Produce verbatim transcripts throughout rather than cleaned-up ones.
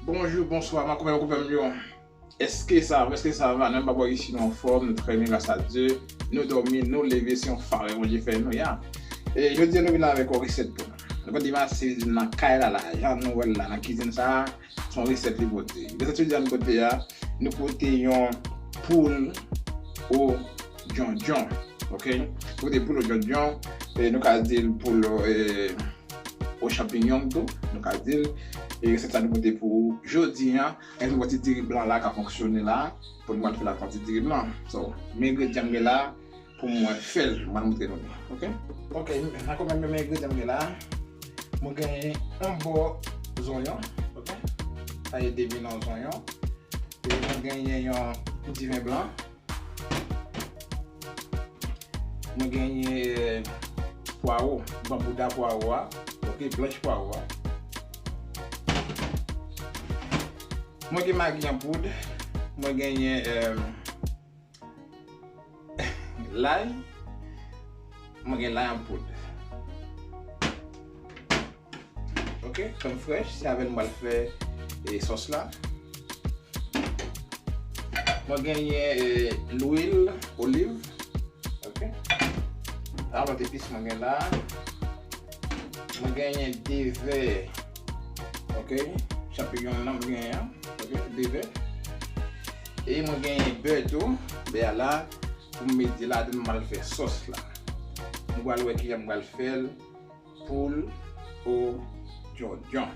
Bonjou, bonswa, ma koupe, ma koupe m yo. Èske sa va? Èske sa va? Nou pa bò isi nou anfòm, nou trè byen, gras a Dye. Nou dòmi, nou leve, se yon favè Bondye fè nou, ya. E jodi a nou vin avèk yon resèt pou nou. Nou konn di m a se nan kay la, la, jan nou wè l la, nan kizin sa, se yon resèt li pote. Resèt jodi a nou pote a, nou pote yon poul o djondjon, ok? Nou pote poul o djondjon, e nou ka di l poul, e, o chanpinyon tou, nou ka di l. E resèt sa nou pote pou ou jodi a. E nou pran ti diri blan la ka fonksyone la, pou nou pral fè l ak yon ti diri blan. So, men engredyan m gen la, pou mwen fè l, mwen montre nou li, ok? Ok, nan kòm men engredyan m gen la, mwen genyen yon bò zonyon, ok? Sa e de milan zonyon. E mwen genyen yon diven blan. Mwen genyen, eh, pwawo, m pran bouda pwawo a, ok, blanch pwawo a. Mwen gen magi an poud, mwen genyen, eh, lay, mwen gen lay an poud. Ok, krèm frèch, se avè l m pral fè, e, sòs la. Mwen genyen, e, lwil oliv. Ok. Sa lòt epis mwen gen la. Mwen genyen de vè. Ok. Chanpinyon nan mwen genyen an. Ok. De vè. E mwen genyen bè tou. Bè a la. Pou m mete ladan m al fè sòs la. Nou pral wè kijan m pral fè l. Poul o djondjon.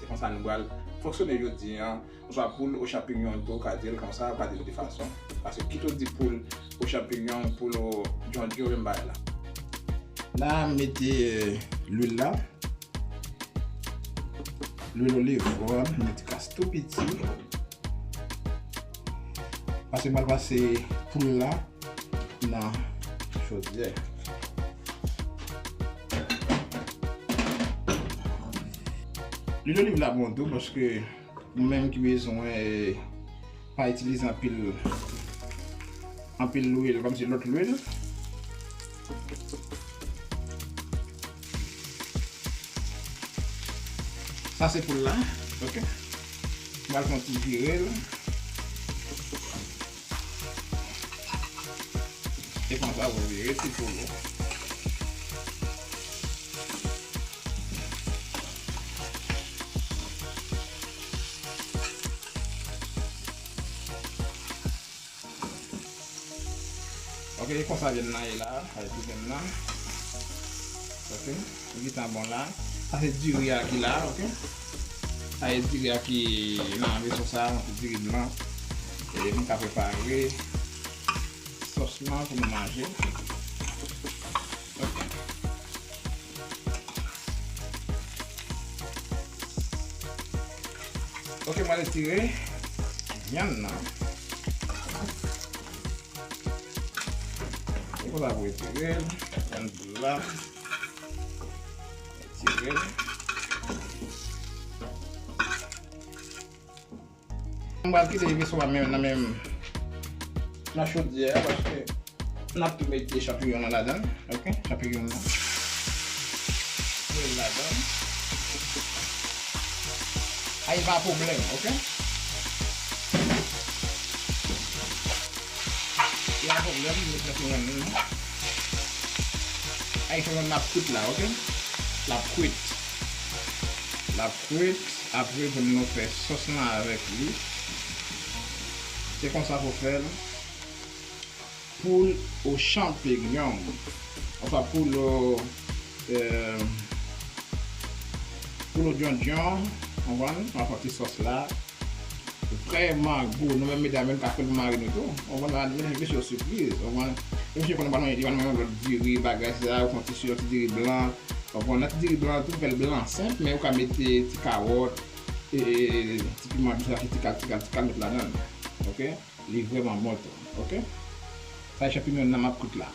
Se konsa nou pral fonksyone jodi a. Oswa poul o chanpinyon tou, ou ka di l konsa, ou ka di l de fason. Paske kit ou di poul o chanpinyon, poul o djondjon, menm bagay la. La, m mete, eh, lwil la. Lwil oliv, ou konprann? M mete kras tou piti. Paske m pral pase poul la nan chodyè. Lwil oliv la bon tou paske ou menm ki bezwen, eh, pa itilize anpil, anpil lwil, kòmsi lòt lwil. Sa se poul la, ok. M pral fè yon ti vire l. E konsa, ou vire ti poul ou. Ok, e konsa vyann nan ye la, avèk tout vyann nan. Ok, li gentan bon la. Sa se diri a ki la, ok. Sa se diri a ki nan veso sa, yon ti diri blan. E nou ka prepare sòs lan pou nou manje. Ok. Ok, mwen retire vyann nan. E konsa pou retire l, vyann poul la. Retire l. M pral kite veso a nan men, nan chodyè a, paske n ap tou mete chanpinyon nan ladan l, ok? Chanpinyon nan. Mete l ladan l. Ay, pa pwoblèm, ok? Pa pwoblèm, mete chanpinyon nan. Ay, chanpinyon nan ap kwit la, ok? L ap kwit. L ap kwit. Apre, pou nou fè sòs lan avèk li. Se konsa pou fè l. Poul o chanpinyon. Anfen, poul o, eh, poul o djondjon. Ou konprann? Anfen, ti sòs la. Vrèman gou. Nou menm medam, nou ka fè l pou mari nou tou. Ou konprann? Mete mesye yo sipriz. Ou konprann? Mesye konnen pa nou, li pa nou yon lòt diri, bagay, sa, ou fè yon ti, yon ti diri blan. Ou konprann? Nan ti diri blan tou, fè l blan senp, men ou ka mete ti kawòt, e, e, e, ti piman dous la, ki ti kal, ti kal, ti kal, met ladan l. Ok? Li vrèman bon tou. Ok? Sa e chanpinyon nan m ap kwit la.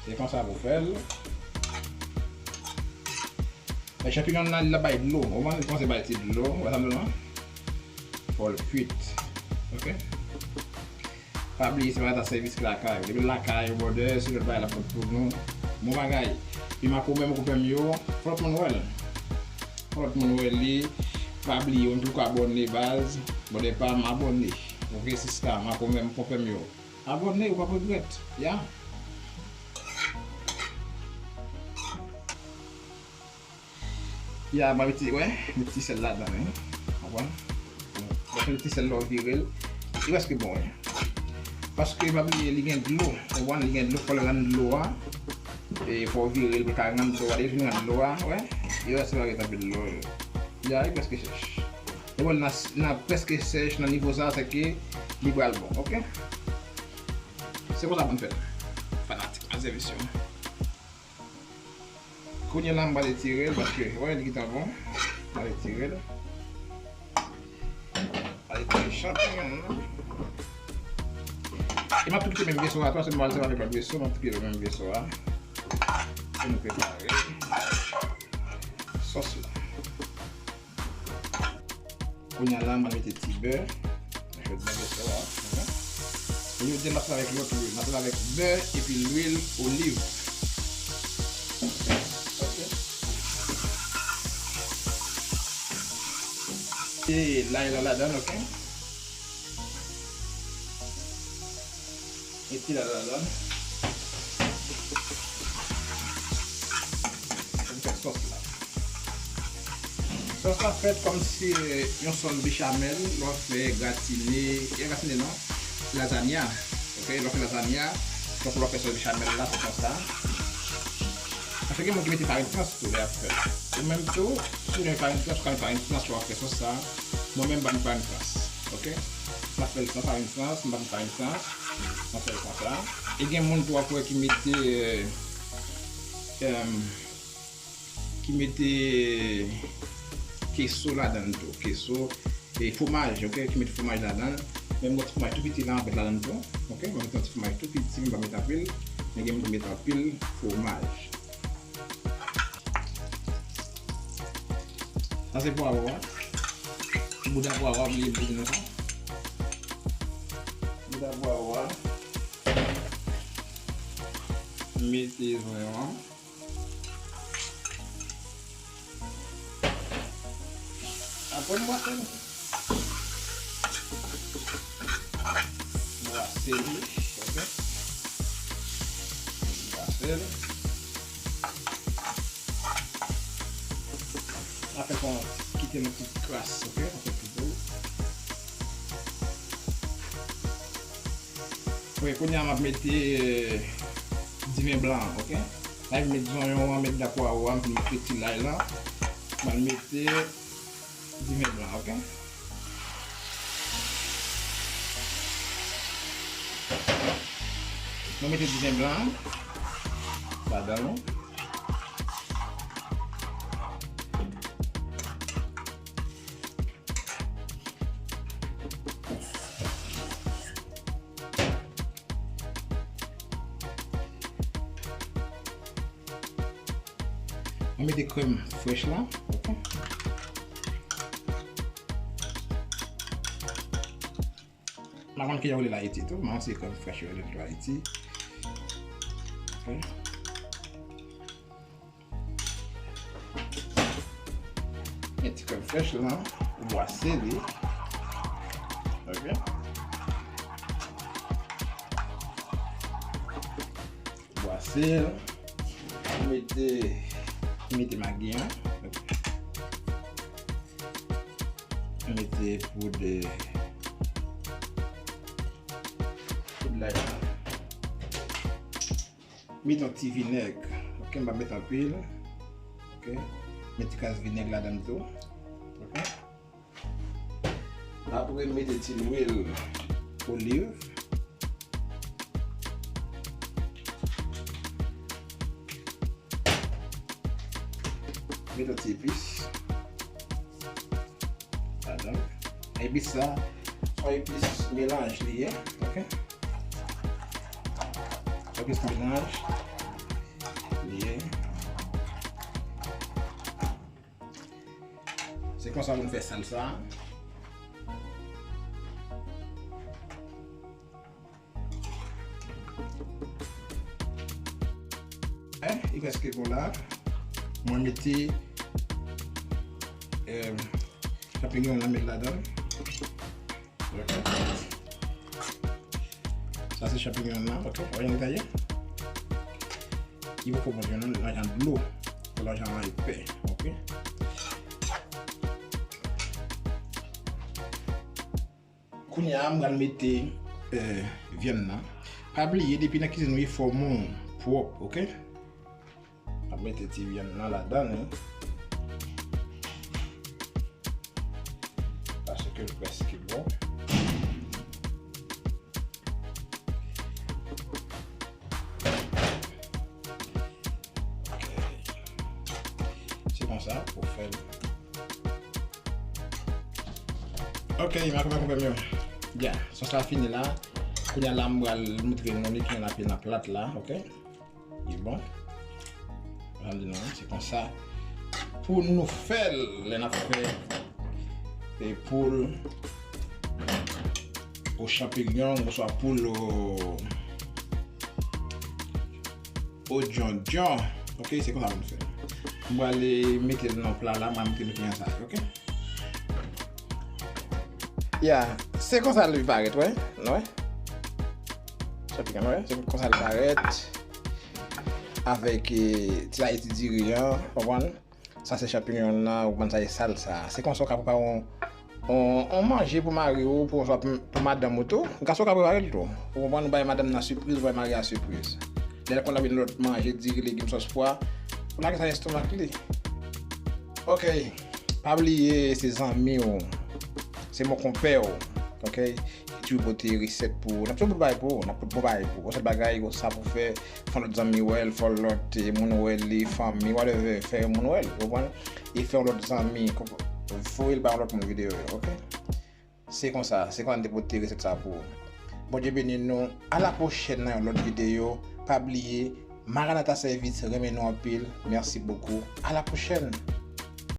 Se konsa pou fè l. Men chanpinyon nan, li la bay dlo. Ou konprann? Li kòmanse bay ti dlo. Ou wè sa m di w lan? Fò l kwit. Ok? Pa bliye, se pa ta sèvis ki lakay. Depi l lakay, ou bòdè, se lòt bagay l ap pot pou nou. Bon bagay. E makomè m, konpè m yo, fò lòt moun wè l. Fò lòt moun wè li. Pa bliye, ou toujou ka abòne baz. Abòne pa m, abòne. Oke, sista, makomè m, konpè m yo. Abòne, ou p ap regrèt. Ya. Ya, m ap mete, wè, mete ti sèl ladan l, wi. Konprann? Lè w fè ti sèl la, w vire l. Li prèske bon, wi. Paske pa bliye, li gen dlo. Konprann? Li gen dlo, fò l rann dlo a. E fò w vire l pou l ka rann dlo a. Depi l fin rann dlo a, wè. Li prèske pa gen anpil dlo. Ya, li prèske sèch. Konprann? Nan, nan prèske sèch, nan nivo sa, se ke li pral bon, oke? Se konsa pou n fè l. Fanatik, mwen sèvis yo. Kounye a la, m pral etire l, paske, wè, li gentan bon. M pral etire l. M pral etire chanpinyon an. E m ap tou kite menm veso a, pa sèlman l sèvi avèk lòt veso, m ap tou kite menm veso a. Pou nou prepare sòs la. Kounye a la, m ap mete ti bè. Mwen fè bè veso a. E jodi a, n ap sèvi avèk lòt lwil. N ap sèvi avèk bè epi lwil oliv. Oke. E lay la ladan, oke. Mete lay la ladan. Pou n fè sòs la. Sòs la fèt kòmsi, eh, yon sòs bechamel, lè w fè gratine, e gratine non, lazanya. Oke, lè w fè lazanya, donk lè w fè sòs bechamel la, se konsa. Paske gen moun ki mete farin frans tou lè y ap fè l. Ou menm tou, si w renmen farin frans, ou ka met farin frans lè w ap fè sòs sa. Mwen menm, m pa met farin frans. Oke? M ap fè l san farin frans, m pa met farin frans. M ap fè l konsa. E gen moun tou w ap wè ki mete, eh, ki mete keso ladan l tou. Keso, e fwomaj, oke? Ki mete fwomaj ladan l. Men m gen yon ti fwomaj tou piti la, m ap met ladan l tou. Oke? M ap met yon ti fwomaj tou piti, m pa met anpil. Men gen moun ki mete anpil fwomaj. Sa se pwawo a. Bouda pwawo a, bliye m te di nou sa. Bouda pwawo a. Mete zonyon an. Apre m bwase l. Bwase li, oke. Bwase l. Apre kon kite yon ti kras, oke? Apre pito. Wi, kounye a m ap mete, eh, diven blan an, oke? M ap mete zonyon an, mete da pwawo a, m fin mete ti lay la. M al mete diven blan, oke? Mwen mete diven blan an ladan l. Mwen mete krèm frèch la. Oke. M pa konn kijan yo rele l Ayiti tou, men se krèm frèch yo rele l tou Ayiti. Oke. Yon ti krèm frèch la, ou bwase li. Oke. Bwase l. Mete, mete magi an. Mete poud, poud lay la. Met yon ti vinèg. Oke, m pa met anpil. Oke. Met ti kras vinèg ladan l tou. Oke. Apre, mete ti lwil oliv. Met yon ti epis ladan. Epis sa, se yon epis melanj li ye, oke? Epis melanj li ye. Se konsa pou n fè salsa. Hein? Prèske bon la. Mwen mete, euh, chanpinyon nan, met ladan. Ok. Sa se chanpinyon nan, ok. Ou jan li ta ye? Li poko bon, non, li jan dlo. Ou jan epè, ok. Kounye a, m pral mete, euh, vyann nan. Pa bliye, depi nan kizin ou ye, fò men w pwòp, ok? M ap mete ti vyann nan ladan li. Paske l prèske bon. Ok. Se konsa pou fè l. Ok, m ap konpè yo. Ya, sòs la fini la. Kounye a la, m pral montre nou li ki nan plat la, ok? Li bon. Jan m di nou an, se konsa pou nou fè l, lè n ap fè, e, poul o chanpinyon, oswa poul o, o djondjon. Ok, se konsa pou nou fè l. M pral mete l nan pla la, m a montre nou kijan sa ye, ok? Ya, se konsa li parèt, wè. Nou wè? Chanpinyon, wè. Se konsa li parèt. Avèk, eh, ti la, ti diri an, konprann? Sa se chanpinyon nan, ou konprann, sa se salsa. Se konsa w ka prepare yon, yon, yon manje pou mari w, pou, pou, pou madanm ou tou. Gason ka prepare l tou. Ou konprann, ou bay madanm nan sipriz, ou bay mari a sipriz. Lè l konn ap vin lòt manje, diri, legim, sòs pwa, ou lage sa nan estomak li. Ok. Pa bliye, se zanmi w, se mon konpè w, ok? Ki toujou pote resèt pou ou. N ap toujou pote bagay pou ou, n ap pote bon bagay pou ou. Yon sèl bagay, ou sa pou fè, fè yon lòt zanmi wè l, fè yon lòt, eh, moun wè li, fanmi, whatever, fè yon moun wè l, ou konprann? E fè yon lòt zanmi, voye l bay yon lòt moun videyo yo, ok? Se konsa, se konsa m te pote resèt sa pou ou. Bondye beni nou. A la pwochèn nan yon lòt videyo. Pa bliye, Maranatha Service renmen nou anpil. Merci beaucoup. A la pwochèn.